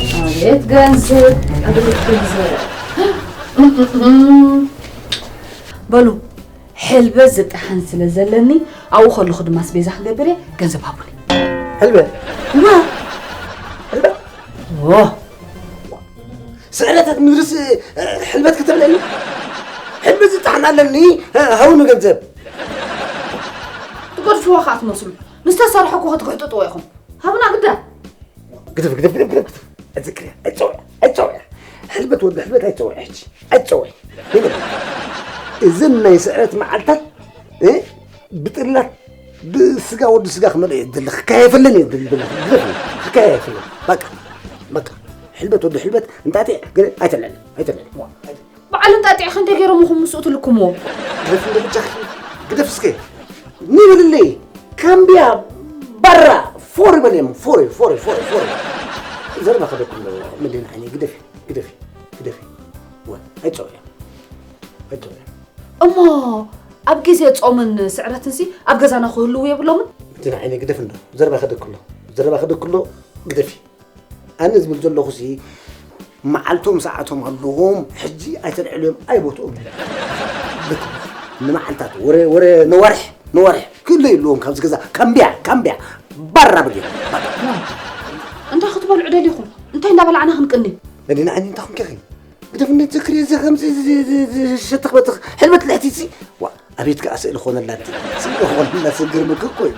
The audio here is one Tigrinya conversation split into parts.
ኣቤት ገንዘብ፣ ኣቤት ገንዘብ። በሉ፣ ሕልበት ዝጠሓን ስለ ዘለኒ፣ ኣብኡ ከለኹ ድማ ኣስቤዛ ክገብር እየ፣ ገንዘብ ሃቡኒ። ሕልበት? እዋ። ሕልበት? እዎ። ስዕረታት ምድርስ፣ እ፣ ሕልበት ከተብለኒ? ሕልበት ዝጠሓን ኣለኒ፣ እ፣ ሃቡኒ ገንዘብ። ትገድፍዎ ከኣ ትመስሉ። ንዝተሰርሐ እኮ ክትግሕጥጥዎ ኢኹም። ሃቡና ግዳ። ግደፍ፣ ግደፍ፣ ግደፍ፣ ግደፍ፣ ግደፍ። ኣይትዘክርያ፣ ኣይትጸውዕያ፣ ኣይትጸውዕያ። ሕልበት ወዲ ሕልበት ኣይትጸውዕያ ሕጂ። ኣይትጸውዕያ። ይበል። እዘን ናይ ስዕረት መዓልታት፣ እ፣ ብጥላት፣ ብስጋ ወዲ ስጋ ክመልኦ እየ ዝደሊ። ክከያየፈለን እየ ዝደሊ። ግደፍ፣ ክከያየፈለን። በቃ፣ በቃ። ሕልበት ወዲ ሕልበት እንጣጢዕ፣ ግን ኣይተልዕል፣ ኣይተልዕል። በዓል እንጣጢዕ ክንደይ ገይሮም ኢኹም ምስኡ ትልክምዎ? ግደፍ እንደ ብጃኺ፣ ግደፍ እስከ። ንብልለይ፣ ካምቢያ፣ ባራ፣ ፎሪ በልዮም፣ ፎሪ፣ ፎሪ፣ ፎሪ፣ ፎሪ። ዘረባ ከደኩም መዲና ዓይኒ፣ ግደፊ፣ ግደፊ፣ ግደፊ። ወ፣ ኣይትጸውዕዮ፣ ኣይትጸውዕዮ። እሞ ኣብ ግዜ ጾምን ስዕረትንሲ ኣብ ገዛና ክህልዉ የብሎምን? መዲና ዓይኒ፣ ግደፊ እንዶ፣ ዘረባ ከደኩሎ፣ ዘረባ ከደኩሎ፣ ግደፊ። ኣነ ዝብል ዘለኹሲ፣ መዓልቶም ሰዓቶም ኣለዎም፣ ሕጂ ኣይተልዕልዮም፣ ኣይቦትኦም። ልክ ንመዓልታት፣ ወረ፣ ወረ፣ ነዋርሕ፣ ነዋርሕ፣ ክህሎ የለዎም ካብዚ ገዛ። ካምቢያ፣ ካምቢያ፣ ባራ በልዮም። እንታይ ክትበልዑ ደሊኹም? እንታይ እንዳበላዕና ክንቅኒ? መዲና ዓይኒ እንታይ ኮንኪ ኢኺ? ግደፍ እንዴት ዝክሪ እዚ ከምዚ እዚ፣ እዚ፣ እዚ ሸተኽ በተኽ ሕልበት ልሕቲ እዚ። ዋ፣ ኣቤት ከኣ ስእሊ ኾነላ እቲ። ስእሊ ኾነላ ዝገርመኪ እኮ እዩ።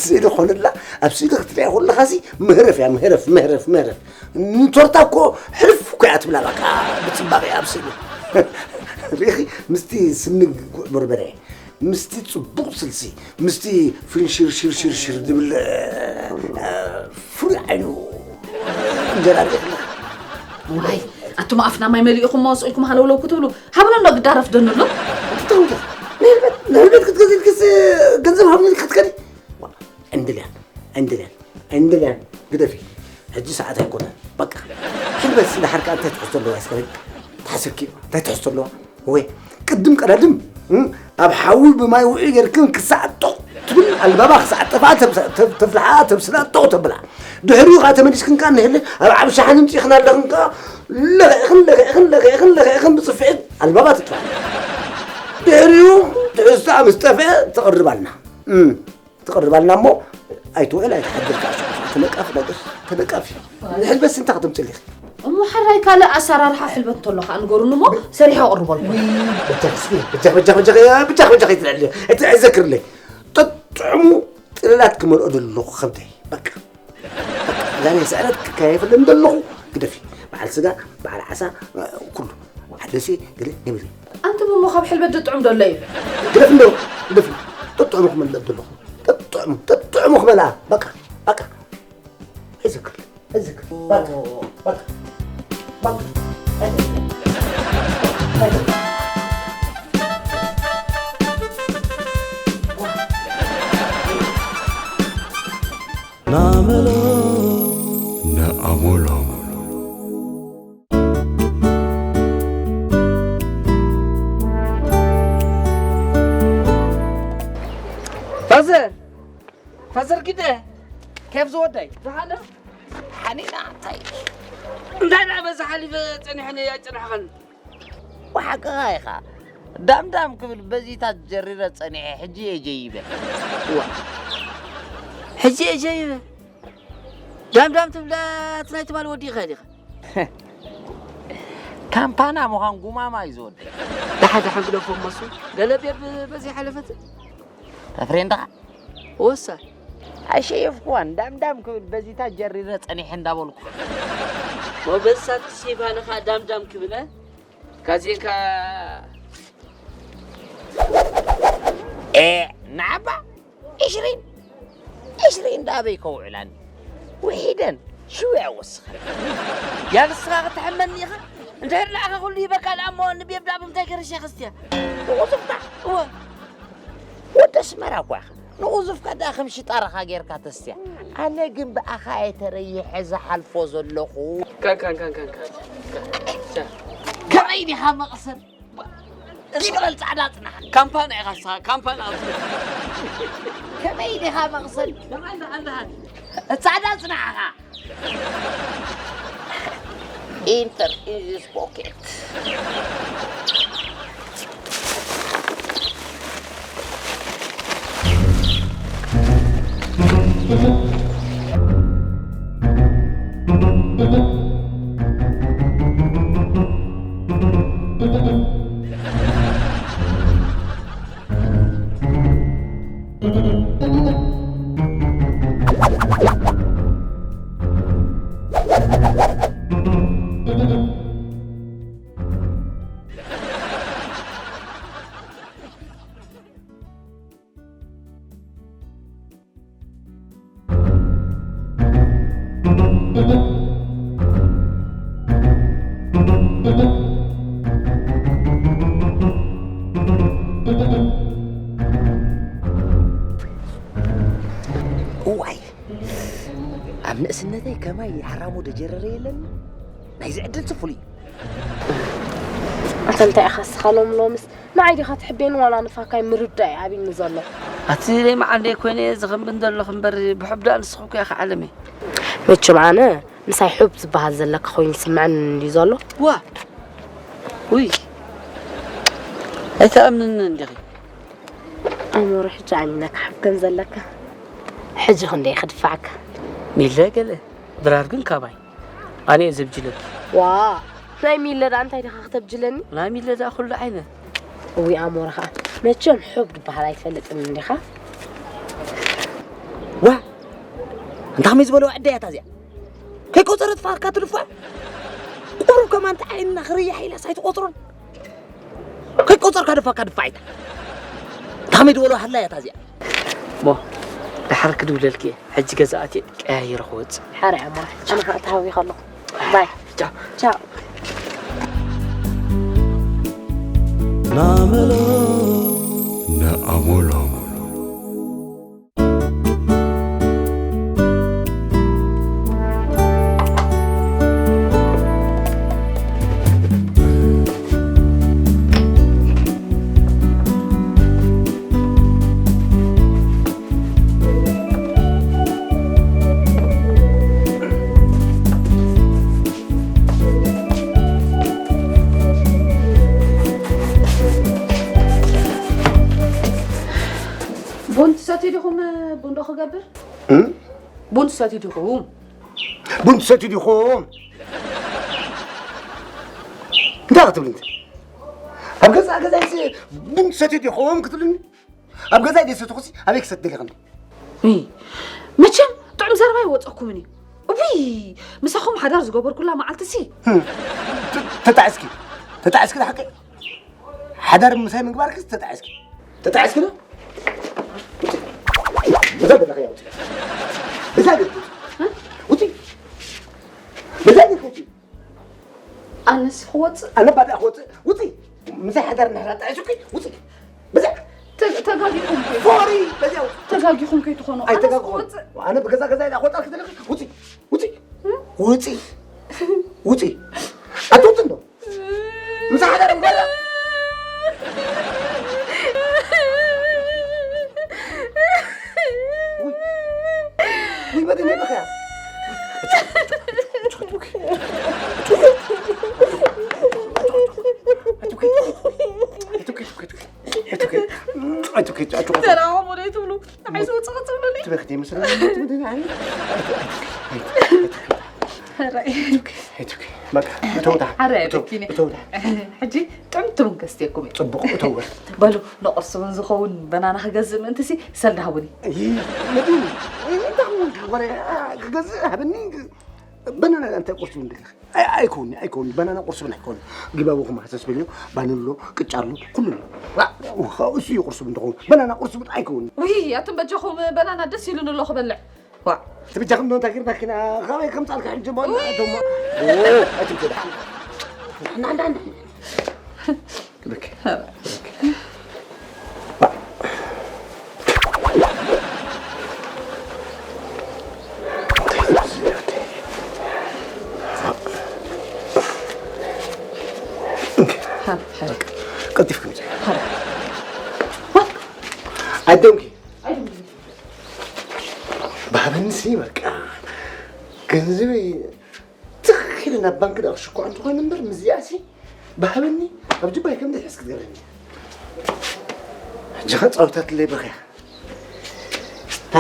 ስእሊ ኾነላ፣ ኣብ ስእሊ ክትሪኣ ከለኻሲ ምህረፍ እያ፣ ምህረፍ፣ ምህረፍ፣ ምህረፍ። ንቶርታ እኮ ሕልፍ እኮ እያ ትብላ፣ በቃ፣ ብጽባቐ እያ ኣብ ስእሊ። ሪኢኺ፣ ምስቲ ስኒ ጉዕ በርበረ፣ ምስቲ ጽቡቕ ስልሲ፣ ምስቲ ፍንሽር ሽር ሽር ሽር ዝብል፣ እ፣ እ፣ ፍሉይ ዓይኑ እንጀራ ሪኢኽላ። ዋይ፣ ኣቱም ኣፍና ማይ መሊእኹም ስቕ ኢልኩም ሃለውለው ክትብሉ፣ ሃብና እንዶ ግዳ ረፍደኑ ኣሎ። ኣቲ ተው እንጂ። ንህልበት፣ ንህልበት ክትገዝእ ኢልክስ ገንዘብ ሃብኒ ኢልክ ክትከዲ? ዋ፣ ዕንድልያን፣ ዕንድልያን፣ ዕንድልያን፣ ግደፊ። ሕጂ ሰዓት ኣይኮነን። በቃ። ሕልበት እንድሓር ከኣ እንታይ ትሕዝቶ ኣለዋ? እስከ በል። ተሓሰብኪ፣ እንታይ ትሕዝቶ ኣለዋ? ወይ ቅድም ቀዳድም፣ እም፣ ኣብ ሓዊ ብማይ ውዑይ ጌርክን ክሳዕ ጦቕ ትብል ኣልባባ ክሳዕ ጠፍኣ ተብሳ-፣ ተብ-፣ ተፍልሓ፣ ተብስላ፣ ጦቕ ተብላ። ድሕሪኡ ከኣ ተመሊስክን ከኣ እንሄለ ኣብ ዓቢ ሸሓኒ ኣምጺእክን ኣለኽን ከኣ ለኺዕኽን፣ ለኺዕኽን፣ ለኺዕኽን፣ ለኺዕኽን ብጽፍዒት ኣልባባ ትጥፋ። ድሕሪኡ ትሕዝቶኣ ምስ ጠፍአ ተቕርባልና። እም፣ ትቕርባልና እሞ ኣይትውዕል ኣይትሓድር ከኣ ሽዑ ከኣ ተነቃፊ ነገር፣ ተነቃፊ። ንሕልበት ስንታ ከተምጽእሊ ኢኺ? እሞ ሓራይ ካልእ ኣሰራርሓ ሕልበት እንተሎ ከኣ ንገሩኒ እሞ ሰሪሐ ኣቕርበልኩም። ውይ፣ በጃኺ እስኪ፣ በጃኺ፣ በጃኺ፣ በጃኺ፣ በጃኺ፣ በጃኺ ኣይትልዕሊ። እቲ ኣይዘክርለይ። ጥጥዕሙ ጥልላት ክመልኦ ደለኹ ከብደይ። በቃ። በቃ፣ እዛ ናይ ስዕረት ክከያየፈለን ደለኹ ግደፊ። በዓል ስጋ፣ በዓል ዓሳ፣ ኩሉ። በዓል ደሴ፣ ገለ፣ ገለ። ኣንቱም እሞ ካብ ሕልበት ድጥዑም ደሎ እዩ። ግደፊ እንዶ፣ ግደፊ። ጥጥዕሙ ክመልእ ደለኹ። ጥጥዕሙ፣ ጥጥዕሙ ክመልኣ። በቃ፣ በቃ። ኣይዘክር፣ ኣይዘክር። በቃ፣ በቃ፣ በቃ። ኣይዘክር። ኣይዘክር። ናመሎ ንኣመሎም። ፋዘር፣ ፋዘር ግደ፣ ኬፍ ዝወደይ፣ ዝሓለ? ሓኒና፣ እንታይ? እንታይ ደኣ በዚ ሓሊፈ ጸኒሐኒ ኣጨናሕኸኒ። ብሓቅኻ ኢኻ። ዳምዳም ክብል በዚታት ጀሪረ ጸኒሐ፣ ሕጂ እየ ጀይበ። እዋ። ሕጂ እየ ጀይበ። ዳምዳም ትብላ እቲ ናይ ትማል ወዲእኻ ዲኻ? ካምፓና ምዃን ጉማማ እዩ ዝወደይ። ደሓ ደሓን ግደፎ እሞ እሱ። ገለ ቤብ በዚ ሓለፈት። ተፍሬንድኻ? ወሳ። ኣይሸየፍኩዋን። ዳምዳም ክብል በዚታት ጀሪረ ጸኒሐ እንዳበልኩ። ሞበሳት ክሲባንኻ ዳምዳም ክብለ? ካዜካ ኤ፣ ንዓባ ዕሽሪን፣ ዕሽሪን ዳበይ ከውዕላኒ? ውሒደን ሽው እያ ወስኸን። ያ ንስኻ ክትሕመኒ ኢኻ? እንድሕር ንዓኻ ኩሉ ይበካ ደኣ እሞ ንቤብ ደኣ ብምንታይ ገይረ ሸኸስትያ? ንቑዙፍካ? እወ። ወዲ ኣስመራ እኳ ኢኻ። ንቑዙፍካ ደኣ ከም ሽጣራኻ ጌርካ ተስትያ። ኣነ ግን ብኣኻ እየ ተረይሐ ዝሓልፎ ዘለኹ። ካን፣ ካን፣ ካን፣ ካን፣ ካን። ከመይ ዲኻ መቕሰን? እስኪ በል ጻዕዳ ጽናሕ። ካምፓን ኢኻ ንስኻ፣ ካምፓን ኣብ ከመይ ዲኻ መቕሰን? ደሓን፣ ደሓን፣ ደሓን። ጻዕዳ ጽናሕ ኢኻ። Enter in this pocket. እዋይ፣ ኣብ ንእስነተይ ከማይ ሓራሞ ደጀረረ የለን። ናይዚ ዕድል ፍሉይ። ኣታ እንታይ ኢኻ እስኻ ሎም ሎምስ ንዓይ ዲኻ ትሕቤኒ ዋላ ንፋካይ ምርዳእ እዩ ኣቢኒ ዘሎ። ኣቲ ደይ መዓንደይ ኮይነ እየ ዝኸንብን ዘለኹ እምበር ብሕብ ደኣ ንስኺ እኮ ኢኻ ዓለመይ። መቸም ኣነ ምሳይ ሕብ ዝበሃል ዘለካ ኮይኑ ይስምዐኒ እንድዩ ዘሎ። ዋ! ውይ! ኣይትኣምንንን እንዲኺ። ኣሞረ ሕጂ ኣሚነካ ሕብ ከም ዘለካ። ሕጂ ክንደይ ክድፋዕካ? ሚለ ገለ፣ ድራር ግን ካባይ። ኣነ እየ ዘብጅለኪ። ዋ! ናይ ሚለ ደኣ እንታይ ዲኻ ክተብጅለኒ? ናይ ሚለ ደኣ ኩሉ ዓይነት። እዊ ኣሞረ ኸኣ። መቸም ሕብ ድበሃል ኣይትፈልጥን እንዲኻ? ዋ! ኣንታ ከመይ ዝበለዋ ዕደ እያ እታ እዚኣ? ከይቆጸረት ፋርካ ትድፋዕ? ቁሩብ ከማን እንታይ ዓይንና ክርያሕ ኢላስ ኣይትቆጽሮን? ከይቆጸርካ ድፋካ ድፋ ኢታ። እንታይ ከመይ ዝበለዋ ሃላ እያ እታ እዚኣ? እሞ ደሓር ክድውለልኪ እየ። ሕጂ ገዛ ኣትየ ቀያይረ ክወጽእ። ሓራይ ኣሞረ። ኣነ ኸኣ ተሃዊኸ ኣለኹ። ባይ። ቻው። ቻው። ናመሎ። ንኣሞሎም። ቡን ትሰትዩ ዲኹም? ቡን ዶ ክገብር? እም? ቡን ትሰትዩ ዲኹም? ቡን ትሰትዩ ዲኹም? እንታይ ክትብልኒ? ኣብ ገዛ ገዛይሲ ቡን ትሰትዩ ዲኹም ክትብልኒ? ኣብ ገዛይ ደይሰትኹሲ ኣበይ ክሰቲ ደሊኽኒ? እይ፣ መቸም ጥዑም ዘረባ ኣይወፀኩምን እዩ። እውይ፣ ምሳኹም ሓዳር ዝገበርኩላ መዓልቲ ሲ። ህም፣ ተ-፣ ተጣዒስኪ፣ ተጣዒስኪ ንሓቂ? ሓዳር ምሳይ ምግባርክስ ተጣዒስኪ? ተጣዒስኪ ዶ? በዛ ዘለኺ ውፂ። በዛ ዘለኺ ውፂ። በዛ ዘለኺ ውፂ። ኣነስ ክወፅእ? ኣነ ባዳ ክወፅእ? ውፂ። ምሳይ ሓዳር እንድሕር ኣጣዒሱኪ፣ ውፂ። በዛ። ተ-፣ ተጋጊኹም ከይ-፣ ሶሪ፣ በዚያ ውፂ። ተጋጊኹም ከይትኾኑ። ኣነስ ኣይተጋግኹን። ክወፅእ? ኣነ ብገዛ ገዛ ኢላ ክወፅኣልኪ ዘለኺ፣ ውፂ። ውፂ። ውፂ። ውፂ። ኣትወፅን ዶ? ምሳሕ ሓዳር እምበላ። ውይ፣ በደለይ በኸያ። ተራኸቡ ዶ ትብሉ? ንዓይ ዝወፅእ ክትብሉኒ? ትበኽቲ መስለኒ። ኣይትበኽቲ። ሕራይ። ኣይትበኽቲ። በቃ፣ እተው ደሓን። ሓራይ እተው፣ በኪኒ። እተው ደሓን። ሕጂ ጥዕምቲ ቡን ከስትየኩም እየ። ጽቡቕ፣ እተው በል። በሉ፣ ንቁርሲ እውን ዝኸውን በናና ክገዝእ ምእንትሲ ሰልዲ ሃቡኒ። እይ፣ መዲኑ። እንታይ ወረ፣ ክገዝእ ሃበኒ። በናና እንታይ ቁርሲ ቡን ድልኺ? ኣይ-፣ ኣይከውኒ፣ ኣይከውኒ። በናና ቁርሲ ቡን ኣይከውኒ። ግባቡኹም ሃሰስ በልዮ፣ ባኒ ኣሎ፣ ቅጫ ኣሎ፣ ኩሉ ኣሎ። ዋ፣ እሱ እዩ ቁርሲ ቡን ትኸውን። በናና ቁርሲ ቡን ኣይከውኒ። ውይ፣ ኣቱም በጃኹም በናና ደስ ኢሉኒ ኣሎ ክበልዕ። ዋ። እቲ ብጃኹም ዶ እንታይ ጌርና ኪና? ካበይ ከምጻልካ ሕጂ እሞ? ውይ። ኣቱም፣ ኦ፣ ኣቱም ኬዳ። ና፣ ና፣ ና። ልክ። ቀልጢፍኪ ምጽእ። ኣይደምኪ። ባህበንሲ በቃ ገንዘበይ ትኽ ናብ ባንክ ደኣ ክሽኩዕ እንተኾይኑ እምበር፣ ምስዚኣሲ ብሃበኒ፣ ኣብ ጅባይ ከም ደይ ሒዝ ክትገብረኒ። ሕጂ ኸ ጸወታትለይ በኺያ።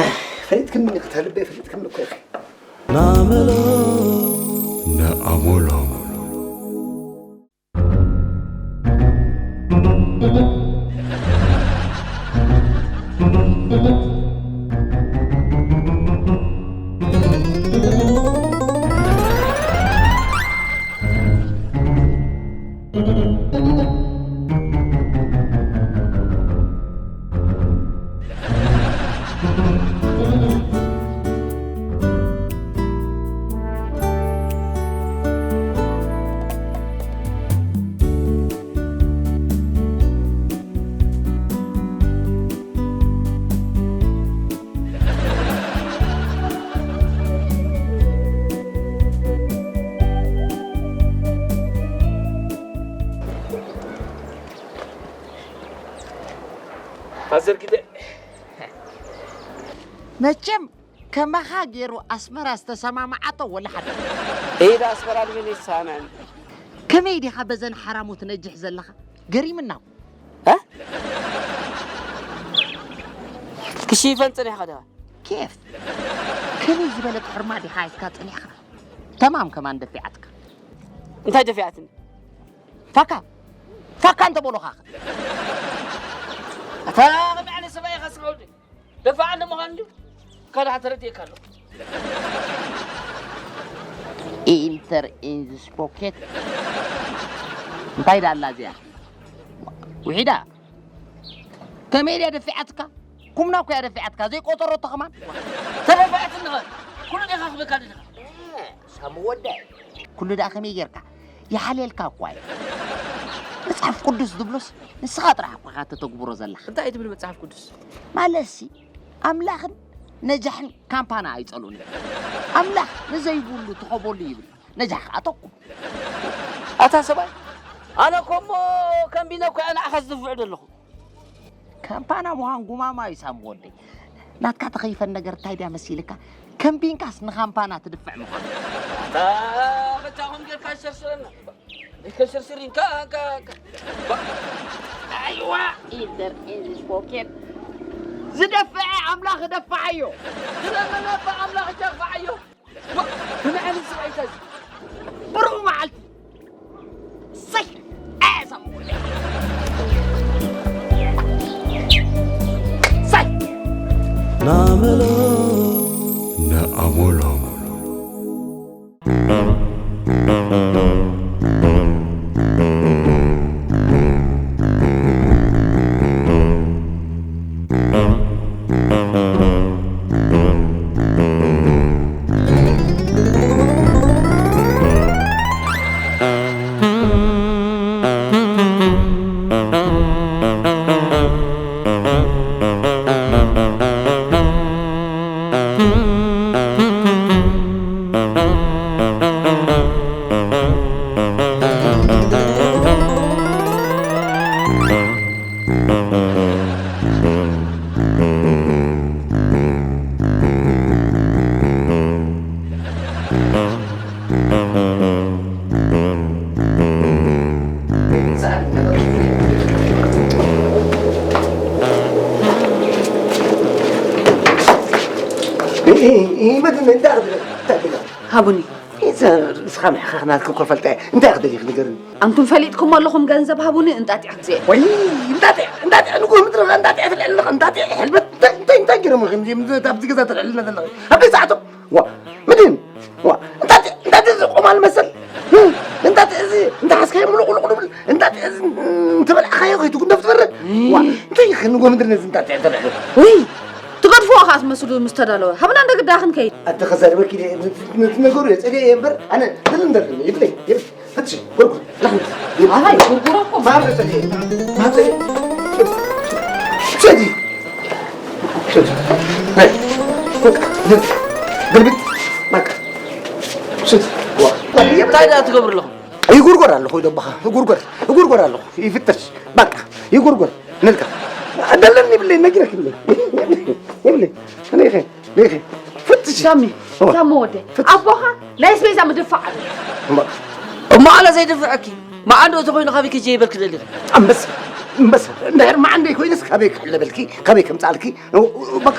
ኣህ፣ ፈሊጥክኒ ኢኺ፣ እታ ልበይ ፈሊጥክኒ እኮ ኢኺ። ናመሎ። ንኣመሎም። ኣዘርጊተ መቸም ከማኻ ገይሩ ኣስመራ ዝተሰማምዓቶ ወላ ሓደ። ኢድ ኣስመራ ንመን ይሳነን? ከመይ ዲኻ በዘን ሓራሙት ነጅሕ ዘለኻ? ገሪምና እኮ። እ? ክሽፈን ጸኒሕካ ዲኻ? ኬፍ። ከመይ ዝበለት ሕርማ ዲኻ ሒዝካ ጸኒሕካ? ተማም ከማን ደፊዓትካ። እንታይ ደፊዓትኒ? ፋካ። ፋካ እንተ በሉኻ። ኣታ ቅድሚ ዓይኒ ሰብኣይ ኢኻ ስምዑ። ደፋዕ እንደ ምዃን እንዲ ካልእ ተረዲእካ ኣለኹ። Enter in this pocket። እንታይ ዳላ እዚኣ? ውሒዳ። ከመይ ድያ ደፊዓትካ? ኩምና እኮ እያ ደፊዓትካ። ዘይቆጠረቶ ከማን። ተደፋዕትኒ ኸ? ኩሉ ዲኻ ክብለካ ደለኻ? ሳሙ ወደይ። ኩሉ ደኣ ከመይ ጌርካ? ይሓልየልካ እኳ እዩ። መጽሓፍ ቅዱስ ዝብሎስ ንስኻ ጥራሕ እኮ ኢኻ ተተግብሮ ዘለኻ። እንታይ እዩ ትብል መጽሓፍ ቅዱስ? ማለትሲ ኣምላኽን ነጃሕን ካምፓና ኣይጸልኡን እዮም። ኣምላኽ ንዘይብሉ ትኸበሉ ይብል። ነጃሕ ከኣ ተኩም። ኣታ ሰብኣይ፣ ኣነ እኮ እሞ ከንቢነ እኮ እየ ንዓኻ ዝድፍዕ ዘለኹ። ካምፓና ምዃን ጉማማ እዩ ሳም ወደይ። ናትካ ተኸይፈን ነገር እንታይ ድያ መሲልካ? ከንቢንካስ ንካምፓና ትድፍዕ ምዃን። ኣታ በጃኹም ጌርካ ሸርሽረና። ከሽርሽር ኢንካ፣ ካ፣ ካ፣ ባ-፣ ኣይዋ፣ ኢንተር ኢንስ ፖኬት። ዝደፍዐ ኣምላኽ ደፍዓዮ። ዝለመነ ኣምላኽ ደፍዓዮ። ዋ፣ ከመይ ዓይነት ሰብኣይ እዩ እዚ? ብሩኽ መዓልቲ። ሰይ፣ ኣዛ። ሰይ። ናመሎ። ንኣመሎም። ይመድን እንዳርግ ተብላ ሃቡኒ። ንስኻ ምሕኻኽ ናትክን ኮፈልጣ እንታይ ክደሊኽ ንገርኒ። ኣንቱም ፈሊጥኩም ኣለኹም፣ ገንዘብ ሃቡኒ፣ እንጣጢዕ ግዜ። ወይ እንጣጢዕ፣ እንጣጢዕ ንጉህ ምድሪ፣ እንጣጢዕ ትልዕል ኣለኻ፣ እንጣጢዕ ሕልበት፣ እንታይ፣ እንታይ፣ እንታይ ገይሮም ኢኹም እዚኦም ኣብዚ ገዛ ትልዕልና ዘለኻ? ኣብ ሰዓቶም? ዋ፣ ምድን? ዋ፣ እንጣጢዕ፣ እንጣጢዕ እዚ ቆማል መሰል? እንጣጢዕ እዚ እንተሓዝካዮ ምሉቕ፣ ሉቕ፣ ሉቕ፣ እንጣጢዕ እዚ እንተበላዕካዮ ከይትጉንደፍ ትበርእ? ዋ፣ እንታይ ኢኺ ንጉህ ምድሪ ነዚ እንጣጢዕ ተልዕሎ? ውይ፣ ትገድፍዎ ከኣ ትመስሉ ምስ ተዳለወ። ሃብና እንደ ግዳ ክንከይድ። ኣቲ ከዛርበኪ ድ-፣ ድ-፣ ድ-፣ ነቲ ነገሩ እየ ጸሊኤ እየ እምበር፣ ኣነ ዝል እንደርኒ፣ ይብለይ፣ ይብል-፣ ፍትሽ፣ ጎርጎር፣ ላሕሚ፣ ይብል-፣ ኣሃይ፣ ጎርጎር እኮ። ማር ጸሊኤ፣ ማር ጸሊኤ። ሰዲ። ሰዲ። ናይ፣ በቃ፣ ግልብጥ፣ በቃ። ሰዲ። ዋ። እንታይ ደኣ ትገብሩ ኣለኹም? ይጉርጎር ኣለኹ፣ ይደባኻ። ይጉርጎር፣ ይጉርጎር ኣለኹ፣ ይፍትሽ። በቃ፣ ይጉርጎር። ንልካ። ደለኒ ይብለይ፣ ነጊረክ ይብለይ። ይብለይ። ኣነ ኢኸ፣ ኣነ ኢኸ። ፍትሽ። ሳሚ። እዛ መወደ ኣቦኻ ናይ ኣስቤዛ ምድፋዕ ኣሎ። እሞ ኣነ ዘይድፍዐኪ መዓንዶ ተኮይኑ ካበይ ከጀ ይበልክ ደሊኺ? ኣንበሳ ኣንበሳ እንድሕር መዓንደይ ኮይነስ ካበይ ክሕለበልኪ ካበይ ከምፃልኪ በቃ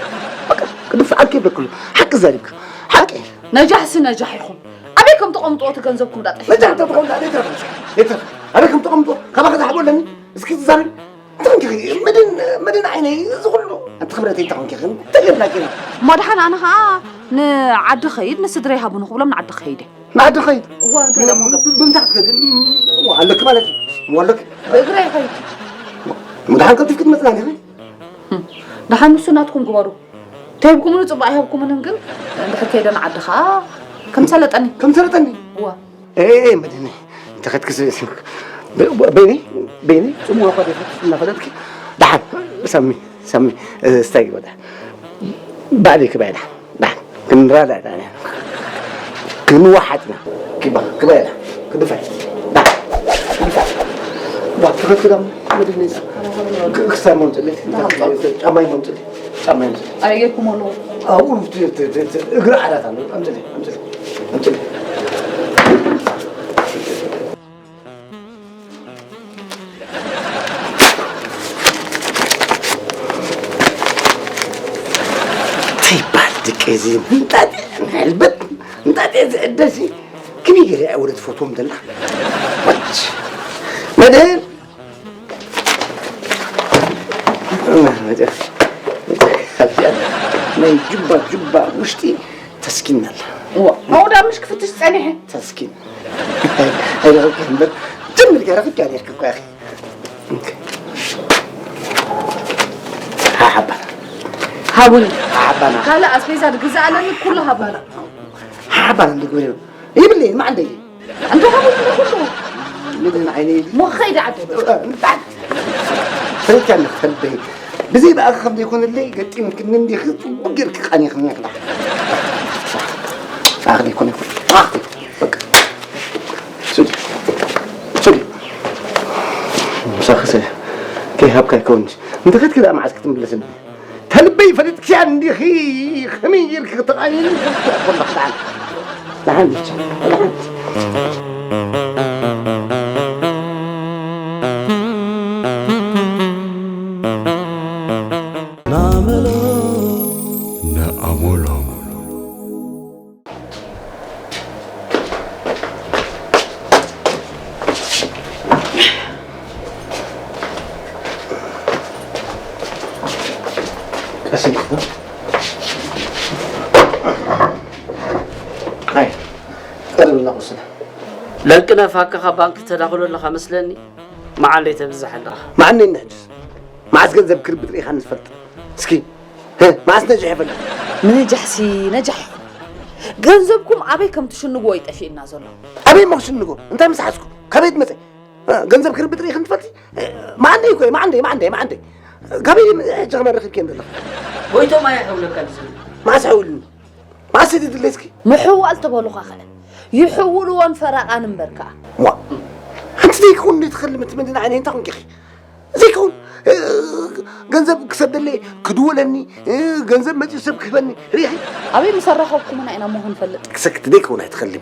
በቃ ክድፍዓልኪ የብለክሉ ሓቂ ዘሪብካ ሓቂ ነጃሕሲ ነጃሕ ኢኹም ኣበይ ከም ተቐምጥዎ እቲ ገንዘብኩም ዳጠፊ ነጃሕ ተትኾን ዳ ዘይትረፍ ዘይትረፍ ኣበይ ከም ተቐምጥዎ ካባኸ ዝሓቦ ኣለኒ እስኪ ትዛረቢ እንታይ ኮንኪ መድን መድን ዓይነይ እዚ ኩሉ ኣንቲ ክብረተይ እንታይ ኮንኪ እንታይ ጌርናኪ እሞ ደሓን ኣነ ኸዓ ንዓዲ ኸይድ ንስድረይ ሃቡኒ ክብሎም ንዓዲ ኸይድ እየ ንዓዲ ኸይድ እዋ እንታይ ደሞ ገብ ብምንታይ ክትከዲ ኣለኪ ማለት እዩ ኣለኪ ብእግረይ ኸይድ ምድሓን ከብቲ ክትመፅና ዲኺ ደሓን ንሱ ናትኩም ግበሩ ተሂብኩምኒ ፅቡቅ ኣይሃብኩምንን ግን እንድሕር ከይደ ንዓዲ ኸዓ ከም ሰለጠኒ ከም ሰለጠኒ እዋ ኤ መድህነይ እንተኸድኪ በይነይ በይነይ ፅሙዋ እኳ ዘይፈትሽ እናፈለጥኪ ደሓን ሳሚ ሳሚ ስታይ ግበዳ ባዕለይ ክባይ ደሓን ደሓን ክንራዳ ዳ ክንወሓጥና ክባ ክባይ ዳ ክድፋይ ዳ ክድፋይ ዋ ክኸትክዳ መድህነይ ክሳይ መምፅለይ ጫማይ መምፅለይ ጫማ ይምሰል። ኣየኩም ኣሎ። ኣብኡ እግሪ ዓራት ኣሎ። ኣምፅልይ ኣምፅልይ ኣምፅልይ። እንታይ ይበሃል ደቂ እዚ ምንጣጤ ሕልበት ምንጣጤ ዝዕደሲ ከመይ ገለ ወደ ትፈትዎም ደላ መድህን ናይ ጁባ ጁባ ውሽጢ ተስኪን ኣላ። እዋ፣ ኣብኡ ዳ ምሽ ክፍትሽ ጸኒሐ። ተስኪን። ኣይረኸብኪ እምበር፣ ጀምር ገረኽኪ ኣነ እኮ ያኺ። ሓሓባ። ሃቡኒ። ሓሓባና። ካልእ ኣስቤዛ ድግዛእ ኣለኒ፣ ኩሉ ሃባና። ሓሓባና እንድግበ ይብለይ ማዕንደይ እንተ ከምኡ እንደ ኩሉ ምድን ዓይነይ ሞ ኸይደ ዓዲ ፈሪትካ ንክፈልበይ ብዘይ ብኣኺ ከም ዘይኮነለይ ገጢምክኒ እንዲኺ ፅቡቅ ጌርኪ ቃኒኽኒ ክዳ ኣኽሊ ይኮነ ይኮነ ኣኽሊ በቃ ሱዲ ሱዲ ምሳኽሰ ከይሃብካ ይከውን እንተ ከድኪ ደኣ መዓዝ ክትምለስኒ ተልበይ ፈሊጥክያ እንዲኺ ከመይ ጌርኪ ክተቓኒኒ ፈሊጥክያ ኮለኽ ደሓን ደሓን ብቻ ደሓን ናመሎ ነኣሞሎም ለንቅነ ፋክኻ ባንክ ተዳኽሎ ኣለኻ መስለኒ መዓለይ ተብዝሕ ኣለኻ መዓነኒ ሕጅስ መዓስ ገንዘብ ክርብት ርኢኻ ንዝፈልጥ እስኪ መዓስ ነጅሕ ይፈልጥ ንነጃሕሲ ነጃሕ ኢኹም ገንዘብኩም ኣበይ ከም ትሽንግዎ ይጠፊእና ዘሎ ኣበይ ሞ ክሽንጎ እንታይ ምስ ሓዝኩ ካበይ ትመፀ ገንዘብ ክርብት ርኢ ክንትፈልቲ ማዓንደይ እኮ ማዓንደይ ማዓንደይ ማዓንደይ ካበይ ሕጂ ከመ ረኺብኪ ዘለኻ ጎይቶም ኣየ ሕውለካ ዝብል ማዓስ ሕውልኒ ማዓስ ድድለይ እስኪ ምሕዋል ተበሉኻ ኸ ይሕውልዎን ፈረቓን እምበር ከዓ ዋ ሓንቲ ዘይከውን ትኸልምት ምንድን ዓይነ እንታይ ኮንኪ ዘይከውን ገንዘብ ክሰደለይ ክድወለኒ ገንዘብ መፂኡ ሰብ ክህበኒ ርኢኺ ኣበይ ምስ ኣራኸብኩምና ኢና እሞ ክንፈልጥ ክሰክት ዘይከውን ኣይትኸልሚ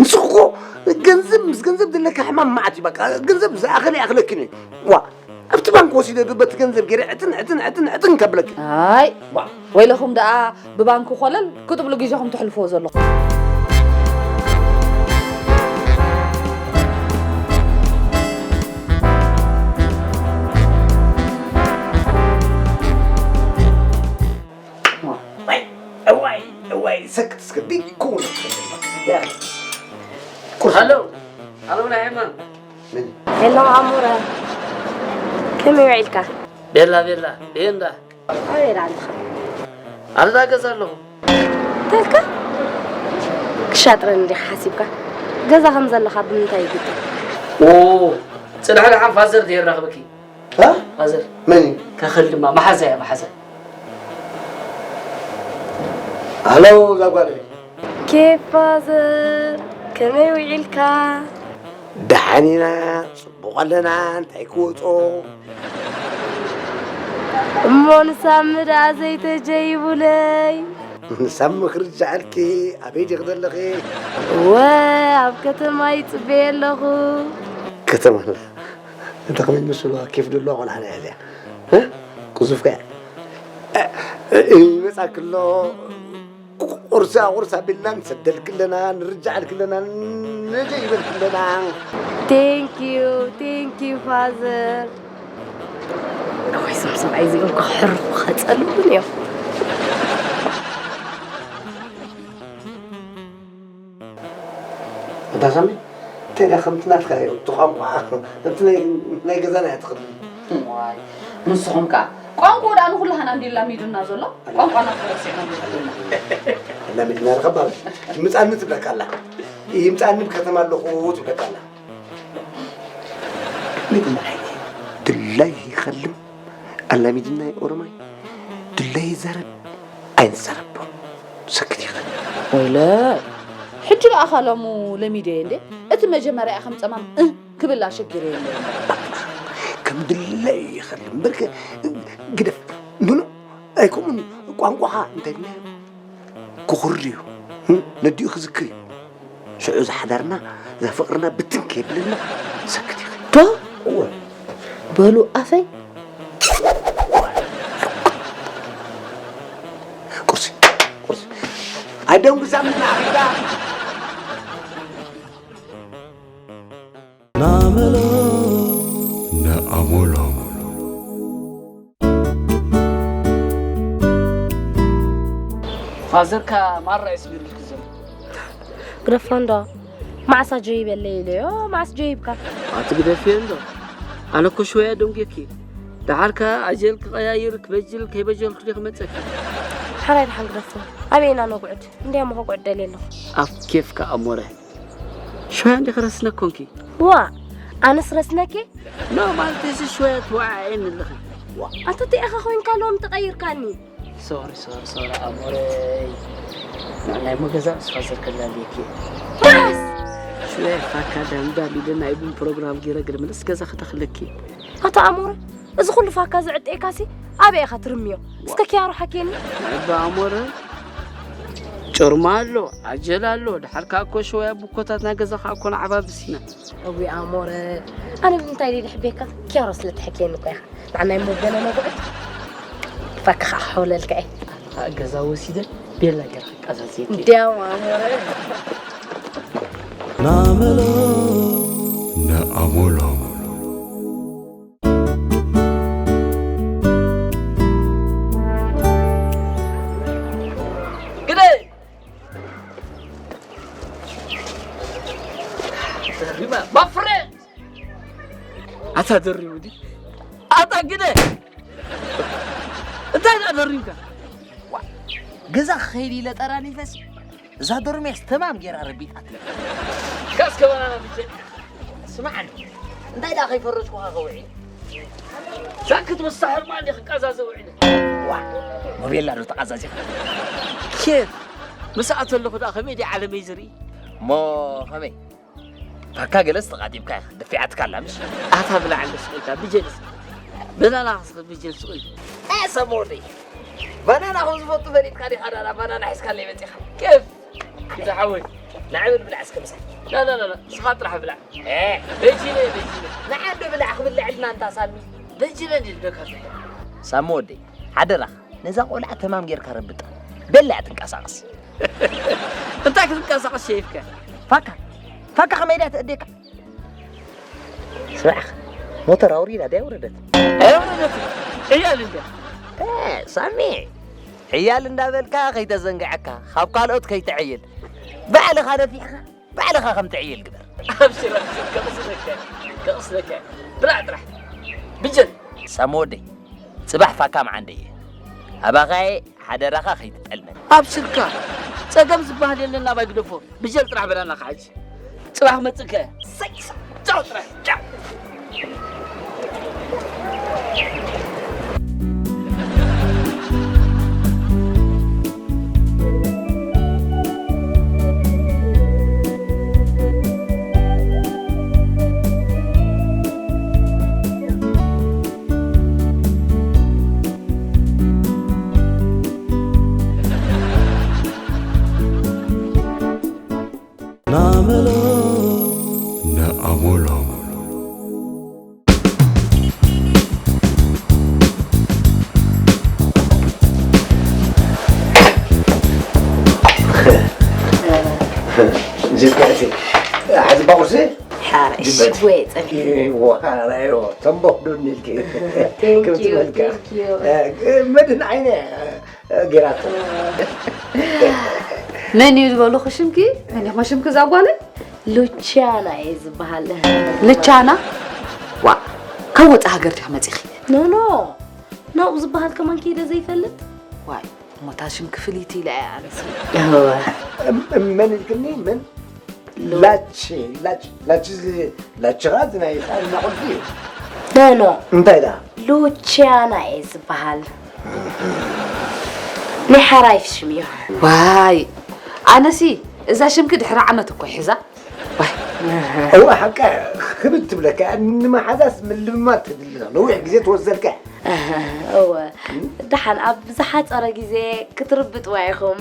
ንስኹ እኮ ገንዘብ ምስ ገንዘብ ዘለካ ሕማም መዓት እዩ በቃ ገንዘብ ዝኣኸለ ይኣኽለኪን እዩ ዋ ኣብቲ ባንክ ወሲደ በቲ ገንዘብ ገይረ ዕጥን ዕጥን ዕጥን ዕጥን ከብለኪ ኣይ ወይለኹም ደኣ ብባንክ ኮለል ክትብሉ ግዜኹም ተሕልፍዎ ዘለኹም እዋይ እዋይ ሰክት እስከ ቢኮ ሃሎ ሃሎ ናይ ሕማም ሄሎ ኣሙረ ከመይ ውዒልካ ቤላ ቤላ ይህንዳ ኣበይ ኣለኻ ኣብዛ ገዛ ኣለኹ ተልካ ክሻጥረን እንዲኻ ሓሲብካ ገዛ ከም ዘለኻ ብምንታይ ይግጥም ጽድሓ ደሓን ፋዘር ድየ ራኽበኪ ፋዘር መን እዩ ካኸል ድማ መሓዛ እያ መሓዛ ሃሎ እዛ ጓል ኬፍ ፋዘር ከመይ ውዒልካ ደሓን ኢና ጽቡቕ ኣለና እንታይ ክወጾ እሞ ንሳሚ ደኣ ዘይተጀይቡለይ ንሳብ ምኽሪ ዝጀዓልኪ ኣበይ ዲኺ ዘለኺ? እወ፣ ኣብ ከተማ ይጽበየ ኣለኹ። ከተማ ኣላ። እንተ ከመይ መስልዋ ኬፍ ደለዋ ቆልዓ እያ እዚኣ። እ? ቅዙፍ ከ? እ፣ እ፣ ይመጻ ክሎ ቁርሳ ቁርሳ ቢልና ንሰደልክ ኣለና፣ ንርጃዓልክ ኣለና፣ ነጀ ይበልክ ኣለና። Thank you, thank you father. ወይ እዞም ሰብኣይ እዚኦም ክሕርፉ ከጸልኡን እዮም። ኣንታ ሳሚ፣ እንታይ ደኣ ከምቲ ናትካ እዩ፣ እቲ ቋንቋ፣ እቲ ናይ፣ ናይ ገዛና እያ ትኽእል። ዋይ፣ ንስኹም ከኣ ቋንቋ ደኣ ንኹላህና እንዲ ላሚዱና ዘሎ፣ ቋንቋና ተረሲዕና ንብለና። ላሚድና ንኸባል፣ ምጻኒ ትብለካ ኣላ። ይምጻኒ ብከተማ ኣለኹ ትብለካ ኣላ። ሚድና ድላይ ይኸልም፣ ኣላሚድና ኦሮማይ፣ ድላይ ይዛረብ፣ ኣይንዛረቦ። ሰክት ይኸል። ወይለ፣ ሕጂ ደኣ ካሎሙ ለሚደየ እንዴ? እቲ መጀመርያ ከም ጸማም፣ እ፣ ክብል ኣሸጊረየ እንዴ? ከም ድላይ ይኸል። እምበርከ፣ ግደፍ። ኖ፣ ኖ፣ ኣይከምኡን። ቋንቋኻ እንታይ ኢልና? ክኹሪ እዩ። እ፣ ነዲኡ ክዝክር እዩ። ሽዑ እዛ ሓዳርና፣ እዛ ፍቕርና ብትን ከየብለና ሰክት ኢኺ። ዶ? እወ። በሉ ኣፈይ። ቁርሲ፣ ቁርሲ። ኣደንጉሳምና ኣኺዳ። ናመሎ። ንኣሞሎም። ፋዘርካ ማራ እዩ ስቢሩልኪ ዘሎ። ግደፎ እንዶ። መዓስ ኣጆ ይበለይ ኢለዮ፣ መዓስ ጆ ይብካ። ኣቲ ግደፍዮ እንዶ። ኣነ እኮ ሽወያ ደንጉየኪ። ደሓር ከኣ ኣጀል ክቐያይር ክበጅል ከይበጀልኩ ድየ ክመጸኪ? ሓራይ ደሓን ግደፎ። ኣበይ ኢና ነጉዕድ? እንድያሞ ከጉዕድ ደልየ ኣለኹ። ኣብ ኬፍካ ኣሞረ። ሽወያ እንዲኺ ረስነ ኮንኪ? ዋ፣ ኣነስ ረስነኪ? ኖ፣ ማለት እዚ ሽወያ ትወዓየኒ ኣለኺ። ዋ፣ ኣንተ እንታይ ኢኻ ኮይንካ ሎም ተቐይርካኒ? ሶሪ፣ ሶሪ፣ ሶሪ፣ ኣሞረይ። ንዕናይ እሞ ገዛ ምስ ፋዘር ከላልየኪ። ራስ! ሽወያ ፋካ ዳንዳን ኢለ ናይ ቡን ፕሮግራም ገይረ ግድምልስ ገዛ ክተኽለኪ። ኣታ ኣሞረ፣ እዚ ኩሉ ፋካ ዝዕጠየካሲ ኣበይ ኢኻ ትርምዮ? እስከ ኪያሮ ሓኬኒ። ንዕባ ኣሞረ፣ ጮርማ ኣሎ፣ ዓጀል ኣሎ፣ ድሓር ከኣ እኮ ሽወያ ቡኮታት ናይ ገዛ ከኣ እኮ ንዓባብስ ኢና። እዊ ኣሞረ፣ ኣነ ብምንታይ ድየ ድሕቤካ? ኪያሮ ስለ ትሕኬኒ እኮ ኢኻ። ንዓናይ እሞ ገለ ነጉዕት። ፋካ ከኣ ክሕውለልካ እየ። ኣነ ከኣ ገዛ ወሲደ ቤላ ገይረ ክቀዛዝየኪ። እንዲያው ኣሞረ። ናመሎ። ንኣሞሎም። ግደ! ደሪባ፣ my friend! ኣታ ደሪቡ ድዩ? ኣታ ግደ! እንታይ ደኣ ደሪብካ? ዋ፣ ገዛ ክኸይድ ኢለ ጠራኒፈሲ፣ እዛ ዶርሜስ ተማም ጌራ ረቢጣትኒ። ካስ ከባናና ብጀ-፣ ስማዕ እንዶ፣ እንታይ ደኣ ከይፈረጅኩኻ ከውዒ? ዛክት መሳሕር ማን ዲኺ ክቃዛዘ ውዒለ? ዋ፣ ሞቤላ ዶ ተቃዛዚኻ? ኬፍ፣ ምስኣ ተለኹ ደኣ ከመይ ድየ ዓለመይ ዝርኢ? እሞ ከመይ? ፋካ ገለስ ተቓጢብካ ኢኻ፣ ደፊዓትካ ኣላ ምሽ? ኣታ ብላዕ እንዶ ስቕ ኢልካ፣ ብጀልስ። በናና ክስኽ ብጀልስ ስቕ ኢልካ። ኤ፣ ሰብ ወደይ። ባናና ከም ዝፈቱ ፈሊጥካ ዲኻ ዳና ባናና ሒዝካለይ መጺኻ? ኬፍ! ግዛ ሓወይ፣ ንዓይ እውን ብላዕ እስከ ምሳይ። ላ፣ ላ፣ ላ፣ ላ፣ ንስኻ ጥራሕ ብላዕ። ኤ! በጂነ፣ በጂነ። ንዓ እንዶ ብላዕ ክብል ልዕልና እንታ ሳሚ። በጂነ እንዲ ልበካ ዘሎ። ሳሚ ወደይ፣ ሓደራኻ፣ ነዛ ቆልዓ ተማም ጌርካ ረብጣ። በላዕ ትንቀሳቐስ። እንታይ ክትንቀሳቐስ ሸይፍካ? ፋካ፣ ፋካ ከመይ ድያ ትእዴካ? ስማዕ፣ ሞተር ኣውሪዳ ድያ ወረደት? ኣይወረደትን። ዕያል እንድያ። እ፣ ሳሚ፣ ዕያል እንዳበልካ ከይተዘንግዐካ፣ ካብ ካልኦት ከይትዕይል። ባዕልኻ ነፊሕኻ፣ ባዕልኻ ከም ትዕይል ግበር። ኣብሽር፣ ኣብሽር፣ ከቕስነካ፣ ከቕስነካ። ብላዕ ጥራሕ። ብጀን። ሳሚ ወደይ፣ ጽባሕ ፋካ መዓንደየ። ኣባኻየ ሓደራኻ ከይትጠልመን። ኣብሽርካ፣ ጸገም ዝበሃል የለን፣ ናባይ ግደፎ። ብጀል ጥራሕ በላና ክሓጅ። ጽባሕ መጽእከ። ሰይ፣ ሰይ፣ ጫው ጥራሕ፣ ጫው። ሓዚ ባቑሲ ሓረሽ ጅበት። ወይ ጸኒ ዋራዮ ተንቦ ዱኒልኪ Thank ክብቲ you, መልካ thank you. መድን ዓይነ ጌራቶ መን እዩ ዝበሉኺ ሽምኪ? መን ኢኹም ሽምኪ እዛ ጓለይ? ሉቻና እየ ዝበሃል። ልቻና? ዋ፣ ካብ ወፃ ሃገር ዲኻ መፂኺ? ኖ ኖ ናብኡ ዝበሃል ከማን ከይደ ዘይፈልጥ ዋይ፣ እሞ እታ ሽምኪ ፍልይቲ ኢላ እያ ኣነሲ። መን ኢልክኒ መን ላቺ ላቺ ላቺ ላቺ ኻት ናይ ጣና ቁልፊ እዩ ኖ ኖ እንታይ ዳ ሉቻና እየ ዝበሃል። ናይ ሓራይፍ ሽም እዩ። ዋይ፣ ኣነሲ እዛ ሽምኪ ድሕሪ ዓመት እኮ ሒዛ። ዋይ፣ እዋ ሓቃ ክብድ ትብለካ ንመሓዛስ ምልምማድ ትድሊ ነዊሕ ግዜ ትወስደልካ እወ ደሓን ኣብ ዝሓፀረ ግዜ ክትርብጥዋ ኢኹም።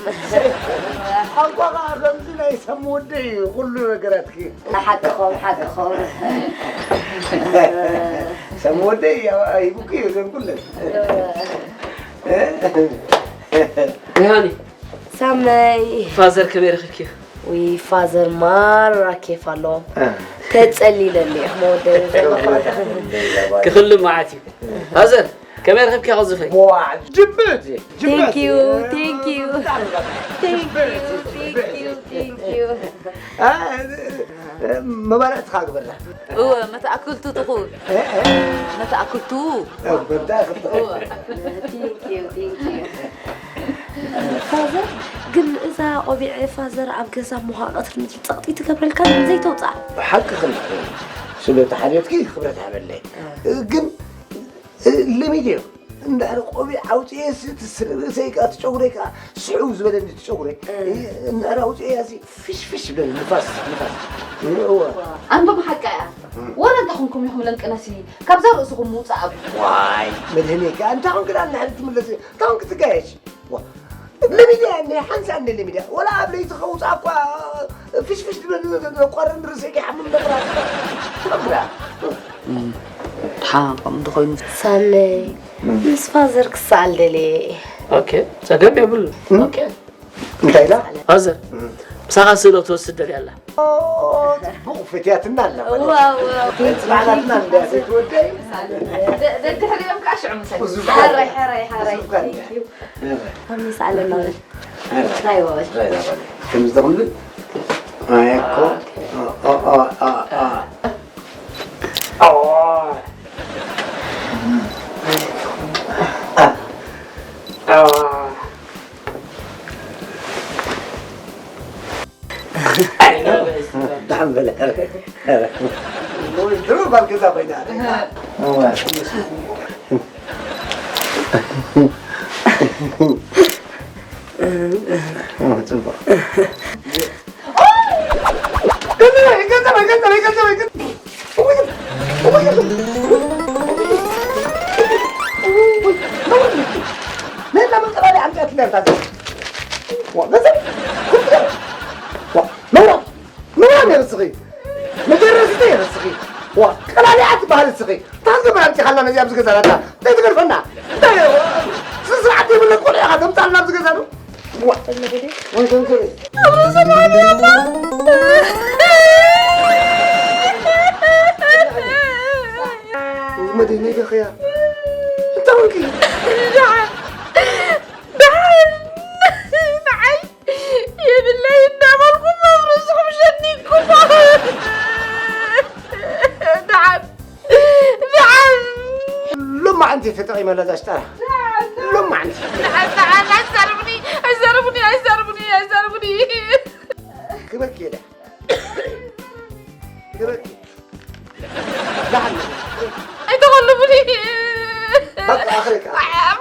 ሓንኳ ከዓ ከምዚ ናይ ሰም ወደይ እዩ ኩሉ ነገራትኪ ሓቅኹም ሓቅኹም። ሰም ወደይ ሂቡኪ እዩ ዘን ኩለን ሪሃኒ ሳመይ ፋዘር ከመይ ረኺብኪ? ውይ ፋዘር ማራ ኬፍ ኣለዎም። ተፀሊለኒ ኢኹም ወደይ ዘለኹ። ክኽልም መዓት እዩ። ፋዘር ከመይ ረኺብኪ ከዝፈይ? ጅብት Thank you, thank you. Thank you, thank you, thank you. መባልዕትኻ ግበርና እወ መተኣክልቱ ትኹን መተኣክልቱ Thank you, thank you. ፋዘር ግን እዛ ቆቢዕ ፋዘር ኣብ ገዛ ሞኻ ቀትሪ ምድሪ ጸቕጢ ትገብረልካ ዘይተውፅኣ ሓቂ ክንድሕር ስለ ተሓልዮትኪ ክብረት ሃበለይ ግን ለሚድ እዮም እንድሕር ቆቢዕ ኣውፅኤ ርእሰይ ከዓ ትጨጉረይ ከዓ ስሕው ዝበለኒ ትጨጉረይ እንድሕር ኣውፅኤ ያዚ ፍሽፍሽ ብለኒ ንፋስ ንፋስ እወ ኣንቶም ሓቃ እያ ወላ እንታይ ኹንኩም ኢኹም ለንቅነሲ ካብዛ ርእስኹም ምውፃእ ኣብ ዋይ መድህነይ ከዓ እንታይ ኹንክ ዳ እንድሕር ትምለስ እንታይ ኹንክ ትጋየሽ ለሚድያ እኒ ሓንሳ እኒ ለሚድያ ወላ ኣብ ለይቲ ከውፃ እኳ ፍሽፍሽ ትብል ቆርን ርእሰይ ይሓምም ነብራ ተብላ ድሓን ከም ዝኾይኑ ሳመይ ምስ ፋዘር ክሰኣል ደልየ ኦኬ ጸገም የብሉ ኦኬ እንታይ ኢላ ፋዘር ምሳኻ ስእሎ ትወስድ ደልያ ኣላ ጽቡቕ ፈትያትና ኣላ ዋው ዋው በዓላትና እንዳ ዘይትወደይ ደድሕሪኦም ከዓ ሽዑ ምሰ ሓራይ ሓራይ ሓራይ ኣሚስ ኣለና በል ናይ ወበል ከምዚ ተኽሉ ኣየኮ ዳሓን በለ ድሮ ባል ገዛ ኮይና ጽቡቕ ነውራ ነውራ ነውራ ነርስኺ መጀረስቲ የርስኺ ቀላሊዓ ትበሃል እስኺ ታንገ መራምፂኻላ ነዚ ኣብዚ ገዛ ናታ እንታይ ትገድፈና እንታይ ስነ ስርዓት የብለ ቆልዑ ኢኻ ተምፃልና ኣብዚ ገዛ ዶ መደይ ነይ ደኸያ እንታይ ኾንኪ የብለይ እናበልኩም ኣብ ርእስኹም ሸኒኩም ደሓን ደሓን ሎማዓንቲ ተጠቒመላ እዛ ሽጣራ ሎማዓንቲ ደሓን ደሓን ኣይዛረብኒ ኣይዛረብኒ ኣይዛረብኒ ኣይዛረብኒ ክበኪ ኢለ ኣይተኸልሙኒ በቃ ኣኽሪካ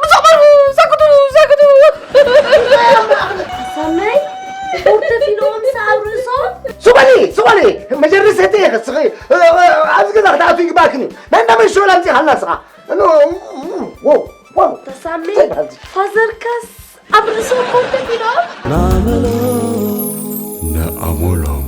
ምስ ኣኽበርኩ ሰክቱ ሰክቱ ሰመይ ቁርተፊ ኢሎም ምስ ኣብ ርእሶም ሱቐሊ ሱቐሊ መጀርሰቲ ኢኺ ስኺ ኣብዚ ገዛ ክትኣቱ ይግባእክን እዩ ናይ እንዳመን ሸወል ኣምፂኻልና ንስኻ ኖ ዎ ዎ ተሳሚ ፋዘርካስ ኣብ ርእሶም ቁርተፊ ኢሎም ናመሎ ንኣሞሎም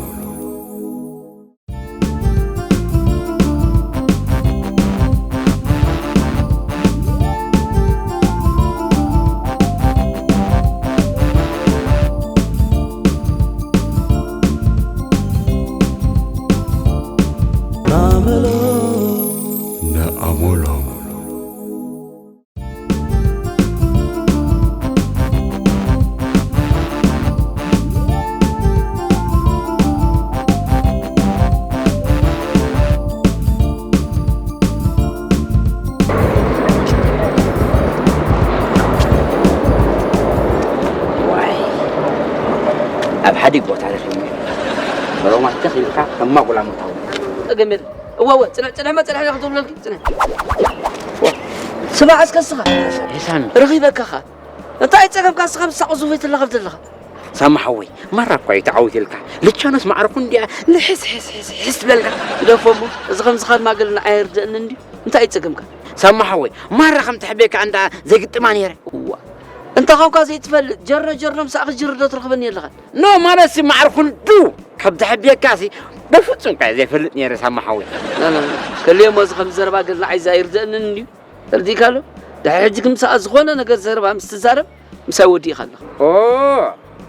ንኣመሎም። ዋይ፣ ኣብ ሓዲግ ቦታ ረኺብኒ። ሮማን ተኽ ኢልካ ከማጉላ ምታው። ጸገም የለን። እወ፣ እወ፣ ጽንሕ፣ ጽንሕማ ጽንሕ ኢለ ክትብለልኪ፣ ጽንሕ። ስማዕ እስከ እስኻ። ሳሚ። ረኺበካ ኸኣ። እንታይ ጸገምካ እስኻ ምሳቕ ዙፈይ ትለኸፍ ዘለኻ? ሳሚ ሓወይ፣ ማራ እኳ እዩ ተዓዊትልካ። ልቻኖስ ማዕርኩ እንዲያ ንሕስ፣ ሕስ፣ ሕስ፣ ሕስ ትብለልካ። ግደፎ እሞ፣ እዚ ከምዚ ካብ ማገል ንዓይ ኣይርድእንን እንድዩ። እንታይ እዩ ጸገምካ? ሳሚ ሓወይ፣ ማራ ከም ትሕቤካ እንዳ ዘይግጥማ ነይረ። እዋ። እንተ ኻንኳ ዘይትፈልጥ፣ ጀርኖ ጀርኖ ምሳእኺ ጅርዶ ትረኽበኒ ኣለኻ። ኖ፣ ማለት ሲ ማዕርኩ እንዱ ካብ ትሕቤካ ሲ፣ በፍጹም እኳ ዘይፈልጥ ነይረ ሳሚ ሓወይ። ና፣ ና፣ ና። ከልየ እሞ፣ እዚ ከምዚ ዘረባ ገል ንዓይ ኣይርድእንን እንድዩ። ተረዲእካ ኣሎ? ድሕሪ ሕጂ ግን ምሳኣ ዝኾነ ነገር ዘረባ ምስ ትዛረብ፣ ምሳይ ወዲእኻ ኣለኻ። ኦ፣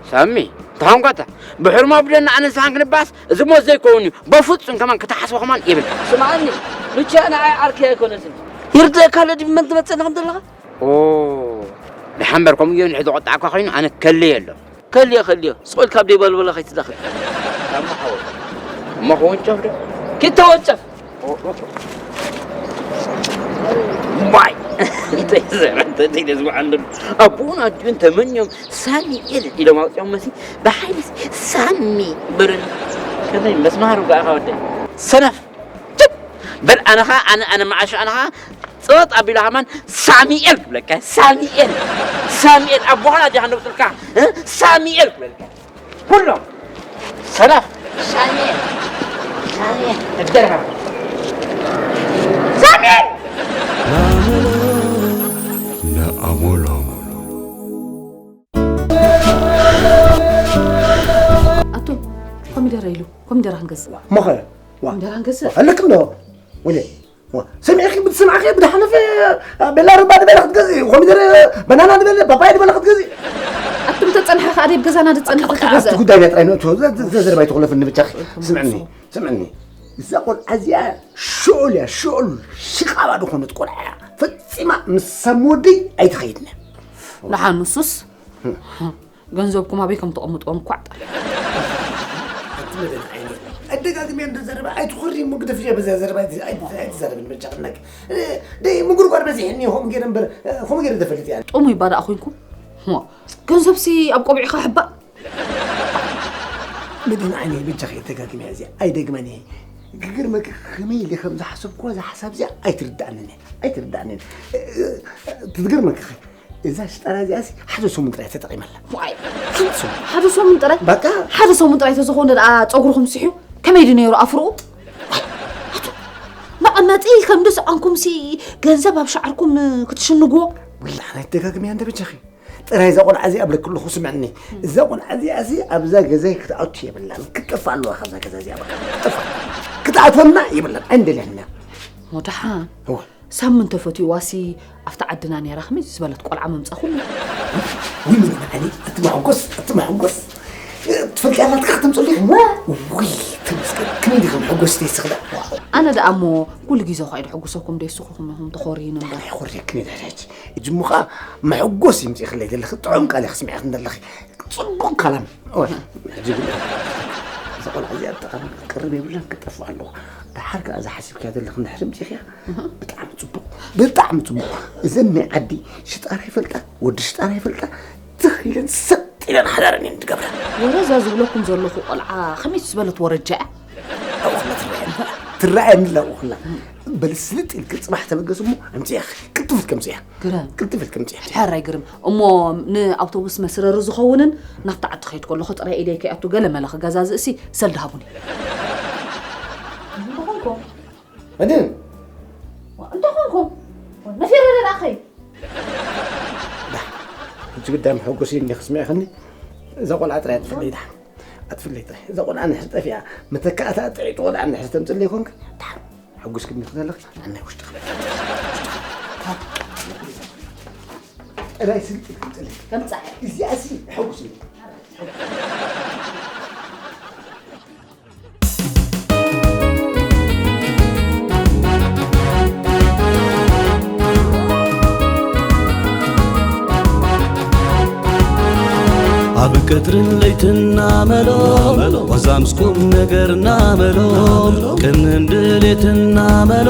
ሳሚ፣ ተኾንኳታ፣ ብሕርሞ ብደና ኣነ ንስኻን ክንባስ፣ እዚ ሞት ዘይከውን እዩ። በፍጹም ከማን ክትሓስቦ ከማን የብልካ። ስምዓኒ፣ ሉቻ ንዓይ ዓርኪ ኣይኮነትን። ይርድእካ ኣሎ ድዩ መን ትመጽእኒ ከም ዘለኻ? ኦ፣ ደሓን እምበር ከምኡ ጌሩ እንድሕር ዝቆጣዕካ ኮይኑ ኣነ ከልየ ኣሎ። ከልዮ፣ ከልዮ። ስቕ ኢልካ ኣብ ደይ በልበሎ ከይትዳኸል። ሳሚ ሓወይ። እሞ ክወንጨፍ ዶ? ኪድ ተወንጨፍ። ዋይ! እንታይ ዘረባ፣ እንታይ ደስ በሃሊ። ኣቦኡን ኣዲኡን ተመንዮም ሳሚኤል ኢሎም ኣውፅኦም መሲ ብሓይሊ ሳሚ በሉኒ። ከመይ መስማር ውጋእኻ ወደይ? ሰነፍ! ጭብ! በል ኣነ ኸዓ፣ ኣነ፣ ኣነ መዓሾ ኣነ ኸዓ ጸጥ ኣቢለ ከማን ሳሚኤል ክብለካ፣ ሳሚኤል፣ ሳሚኤል፣ ኣቦኻን ኣዴኻን ነብስልካ፣ እ? ሳሚኤል ክብለካ። ኩሎም ሰላም። ሳሚኤል፣ ሳሚኤል፣ እደርሃ። ሳሚኤል! ንኣመሎም። ኣቶ፣ ኮሚደረ ኢሉ፣ ኮሚደረ ክንገዝእ። እሞ ኸ? ዋ። ኮሚደረ ክንገዝእ። ኣለክም ዶ? ወለ። ዋ። ሰሚዕኪ ብትሰማዕኪ ብድሓለፈ ቤላ ርባ ንቤላ ክትገዝእ፣ ኮሚደረ፣ በናና ንቤላ፣ ፓፓያ ንቤላ ክትገዝእ። ኣቱም ተጸንሐ ከኣ ደይ ገዛና ዝጸንሐ ኣቲ ክትገዝእ። ጉዳይ ቤት ኣይነእቶ፣ ዘ-፣ ዘ-፣ ዘ-፣ ዘረባ ኣይትኹለፍኒ ብቻ። ስምዕኒ፣ ስምዕኒ። እዛ ቆልዓ እዚኣ ሽዑል እያ፣ ሽዑል ሽቓባ ዝኾነት ቆልዓ እያ። ፈጺማ ምስ ሳሚ ወደይ ኣይትኸይድን እያ። ደሓን ንሱስ? ገንዘብኩም ኣበይ ከም ተቐምጥዎም እኳ ኣጣል። ኣቲ መድን ዓይኒ፣ ኣደጋግሜ እንዶ ዘረባ ኣይትኹሪ፣ እሞ ግደፍዮ በዛ ዘረባ ኣይቲ-፣ ኣይቲ-፣ ኣይትዛረብን በጃ ቅናቂ። እ፣ ደይ ምጉርጓር በዚሕኒ፣ ሆም ገይረ እምበር፣ እ፣ ሆም ገይረ ተፈልጥ እያ። ጥሙይ ባዳ ኮይንኩም? ሞ፣ ገንዘብሲ ኣብ ቆቢዕኻ ሕባእ። መድን ዓይኒ፣ በጃኺ ኣደጋግሜ እዚኣ ኣይደግመን እየ። ክገርመኪ ከመይ ኢለ ከም ዝሓሰብኩዋ እዛ ሓሳብ እዚኣ ኣይትርድኣንን እያ። ኣይትርድኣንን። እ፣ እ፣ ትገርመኪ እዛ ሽጣራ እዚኣሲ ሓደ ሰሙን ጥራይ ተጠቒመላ። ዋይ፣ ሓደ ሰሙን? ሓደ ሰሙን ጥራይ? በቃ። ሓደ ሰሙን ጥራይ ተዝኾነ ደኣ ጸጉርኹም ስሕዩ። ከመይ ድዩ ነይሩ ኣፍርኡ? ዋይ፣ ኣቱ፣ መቐመጢ ከም ድስዓንኩምሲ ገንዘብ ኣብ ሻዕርኩም ክትሽንግዎ? ውይ፣ ኣነ ደጋግመያ እንደ በጃኺ። ጥራይ እዛ ቆልዓ እዚኣ እብለኪ ኣለኹ፣ ስምዕኒ። እዛ ቆልዓ እዚኣሲ ኣብዛ ገዛይ ክትኣቱ የብላን። ክትጠፍእ ኣለዋ ካብዛ ገዛ እዚኣ በቃ። ክትጠፍእ። ክትኣትወና የብላን። ኣይንደልያን ኢና። ወደሓን። እወ። ሳሚ እንተፈትዩዋሲ ኣብታ ዓድና ነይራ ከመይ ዝበለት ቆልዓ መምጻኹም? ውይ፣ ምን መዓኒ፣ እቲ መሐጎስ፣ እቲ መሐጎስ። ትፈልጥያ ናትካ ከተምጽኡ ዲኻ? እወ። ውይ፣ ተመስገን። ከመይ ዲኺ መሐጎስ ደይ ስኽዳ? ኣነ ደኣ እሞ ኩሉ ግዜ እኳ ኣይደሐጉሰኩም ደይ ስኹኹም ኢኹም ተኾርዩኒ እምበር። ኣነ ይኾርየክን እየ ድሕሪ ሕጂ። እጅ እሞ ኸኣ መሐጎስ ይምጽእኽለይ ዘለኺ፣ ጥዑም ቃል እየ ክስምዐክን ዘለኺ። ጽቡቕ ካላም። እወ፣ ሕጂ ግን እዛ ቆልዓ እዚኣ ብጣዕሚ ክትቀርብ የብላን፣ ክትጠፍእ ኣለዋ። ደሓር ከኣ እዛ ሓሲብካያ ዘለኺ እንድሕር ኣምጺእኽያ፣ ብጣዕሚ ጽቡቕ፣ ብጣዕሚ ጽቡቕ። እዘን ናይ ዓዲ ሽጣራ ይፈልጣ፣ ወዲ ሽጣራ ይፈልጣ፣ ትኽ ኢለን ሰጥ ኢለን ሓዳረን እየን ዝገብራ። ወረ እዛ ዝብለኩም ዘለኹ ቆልዓ ከመይ ዝበለት ወረጃ እያ? ኣብኡ ኸላ ትረኣየኒ፣ ትረኣየኒ ኣላ ኣብኡ ኸላ። በሊ ስልጥ ኢልኪ ጽባሕ ተበገስ እሞ ኣምጺእያ፣ ቅልጥፍ ኢልኪ ኣምጺእያ። ግርም። ቅልጥፍ ኢልኪ ኣምጺእያ። ሕራይ ግርም። እሞ ንኣውቶቡስ መስረሪ ዝኸውንን ናብታ ዓዲ ከይድ ከለኹ ጥራይ ኢደይ ከይኣቱ ገለ መለ ክገዛዝእሲ ሰልዲ ሃቡኒ። እንተኾንኩም። መድን? እንተኾንኩም። ነፊረ ደኣ ኸይ? ሕጂ ግዳም ሕጉስ እዩ እንዲኺ ስሚዕኽኒ? እዛ ቆልዓ ጥራይ ኣጥፍለይ ደሓን። ኣጥፍለይ ጥራይ። እዛ ቆልዓ እንድሕር ጠፊኣ፣ መተካእታ ጥዕይቲ ቆልዓ እንድሕር ተምፅለይ ኮንኪ፣ ደሓን። ሕጉስ ክንዲ ክተለኺ፣ ኣነ ውሽጢ ክበል። ጥራይ ስልጢ ክምፅለይ። ከምፃ። እዚኣሲ ሕጉስ እዩ። ቀትርን ለይትን ናመሎ፣ ዋዛ ምስ ቁም ነገር ናመሎ፣ ቅንን ድሌትን ናመሎ፣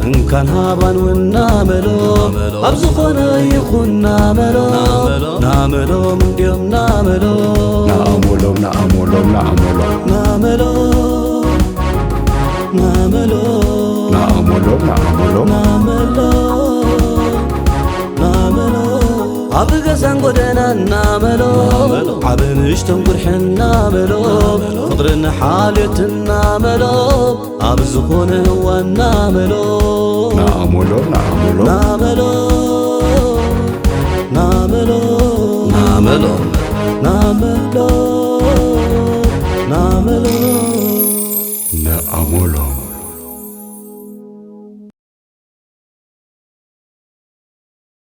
እንካን ሃባን እውን ናመሎ፣ ኣብ ዝኾነ ይኹን ናመሎ፣ ናመሎም እንድዮም ናመሎ፣ ናኣሞሎም ናኣሞሎም ናኣሞሎም ናመሎ፣ ናመሎ፣ ናኣሞሎም ናኣሞሎም ናመሎ፣ ናመሎ፣ ኣብ ገዛን ጎደናን ናመሎ፣ ዓብ ንእሽቶን ጉርሕን ናመሎ፣ ፍቕርን ሓልዮትን ናመሎ፣ ኣብ ዝኾነ እዋን ናመሎ፣ ናኣሞሎም ናኣሞሎም ናመሎ፣ ናመሎ፣ ናመሎ፣ ናመሎ፣ ናመሎ፣ ናኣሞሎም